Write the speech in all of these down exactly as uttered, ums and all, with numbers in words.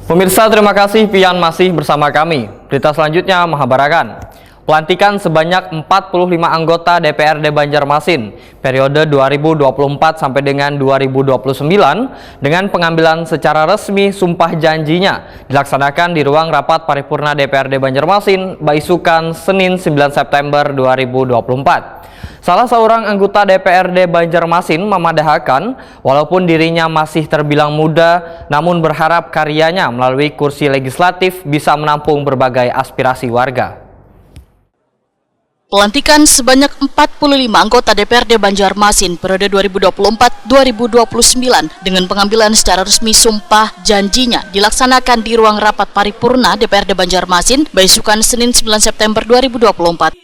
Pemirsa, terima kasih pian masih bersama kami. Berita selanjutnya menghabarakan, pelantikan sebanyak empat puluh lima anggota D P R D Banjarmasin periode dua ribu dua puluh empat sampai dengan dua ribu dua puluh sembilan dengan pengambilan secara resmi sumpah janjinya dilaksanakan di ruang rapat paripurna D P R D Banjarmasin baisukan Senin sembilan September dua ribu dua puluh empat. Salah seorang anggota D P R D Banjarmasin memadahakan, walaupun dirinya masih terbilang muda, namun berharap karyanya melalui kursi legislatif bisa menampung berbagai aspirasi warga. Pelantikan sebanyak empat puluh lima anggota D P R D Banjarmasin periode dua ribu dua puluh empat dua ribu dua puluh sembilan dengan pengambilan secara resmi sumpah janjinya dilaksanakan di ruang rapat paripurna D P R D Banjarmasin baisukan Senin sembilan September dua ribu dua puluh empat.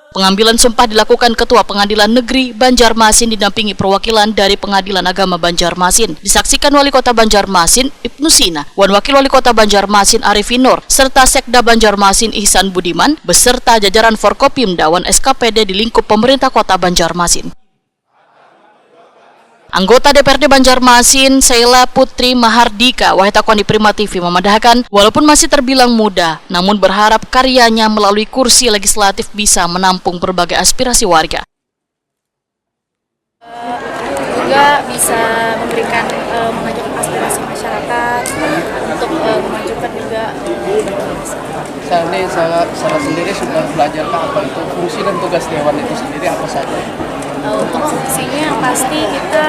Pengambilan sumpah dilakukan Ketua Pengadilan Negeri Banjarmasin didampingi perwakilan dari Pengadilan Agama Banjarmasin, disaksikan Wali Kota Banjarmasin Ibnu Sina, Wan Wakil Wali Kota Banjarmasin Arifin Nur, serta Sekda Banjarmasin Ihsan Budiman, beserta jajaran Forkopimda wan S K P D di lingkup pemerintah Kota Banjarmasin. Anggota D P R D Banjarmasin, Sheila Putri Mahardika, wahai takoni Prima T V, memadahakan, walaupun masih terbilang muda, namun berharap karyanya melalui kursi legislatif bisa menampung berbagai aspirasi warga. Juga bisa memberikan eh, mengajak aspirasi masyarakat untuk eh, memajukan juga. Saya ini saya, saya sendiri sudah belajar ke apa itu fungsi dan tugas dewan itu sendiri apa saja. Eh, untuk fungsinya yang pasti kita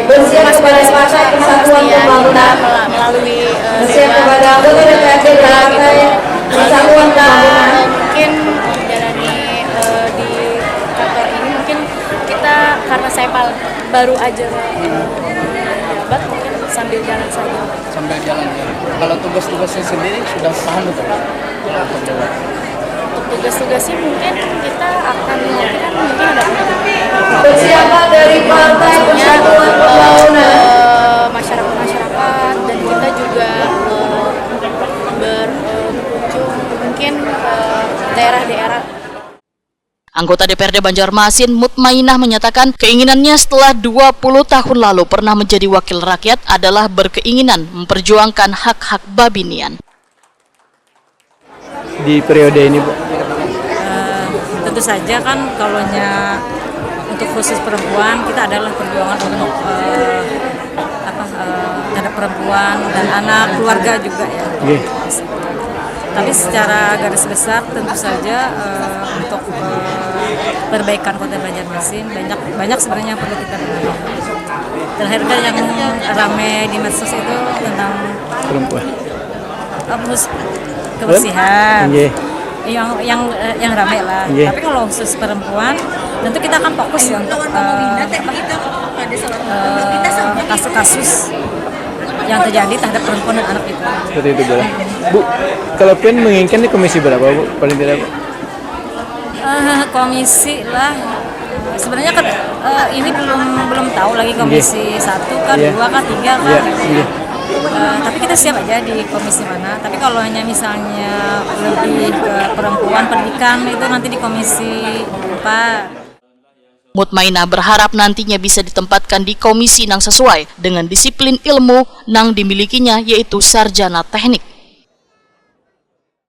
eh, aspirasi masyarakat pasti ya kita melalui eh, dewan kita gitu. Jadi kita eh, mungkin menjalani eh, di kantor ini mungkin kita karena saya pal- baru aja eh, menjabat mungkin sambil jalan saja. Sambil jalan-jalan. Kalau tugas-tugasnya sendiri sudah paham betul? Untuk dewan. Untuk tugas-tugasnya mungkin kita akan melakukan mungkin ada Persiapan dari Partai maksudnya Persatuan Pembangunan. eh, masyarakat masyarakat dan kita juga eh, ber eh, berkunjung mungkin ke daerah-daerah. Anggota D P R D Banjarmasin, Mutmainah, menyatakan keinginannya setelah dua puluh tahun lalu pernah menjadi wakil rakyat adalah berkeinginan memperjuangkan hak-hak babinian. Di periode ini, Bu? Eh, tentu saja kan kalaunya untuk khusus perempuan kita adalah perjuangan untuk eh, apa eh, terhadap perempuan dan anak keluarga juga ya. Nggih. Tapi secara garis besar tentu saja eh, untuk eh, perbaikan Kota Banjarmasin banyak banyak sebenarnya yang perlu kita benahi. Terakhir kan yang rame di medsos itu tentang Perempuan. eh, khusus kebersihan. Nggih. Yang yang eh, yang rame lah. Nggih. Tapi kalau khusus perempuan, tentu kita akan fokus ya untuk eh, apa, eh, kasus-kasus yang terjadi terhadap perempuan dan anak itu. Seperti itu, Bu. Bu, kalau pian menginginkan di komisi berapa, Bu? Paling tidak, Bu? Eh, komisi lah. Sebenarnya kan eh, ini belum belum tahu lagi komisi satu kah, Iya. dua kah, tiga kah. Iya, iya. Eh, tapi kita siap aja di komisi mana. Tapi kalau hanya misalnya lebih ke perempuan pendidikan itu nanti di komisi empat. Mutmainah berharap nantinya bisa ditempatkan di komisi nang sesuai dengan disiplin ilmu nang dimilikinya, yaitu sarjana teknik.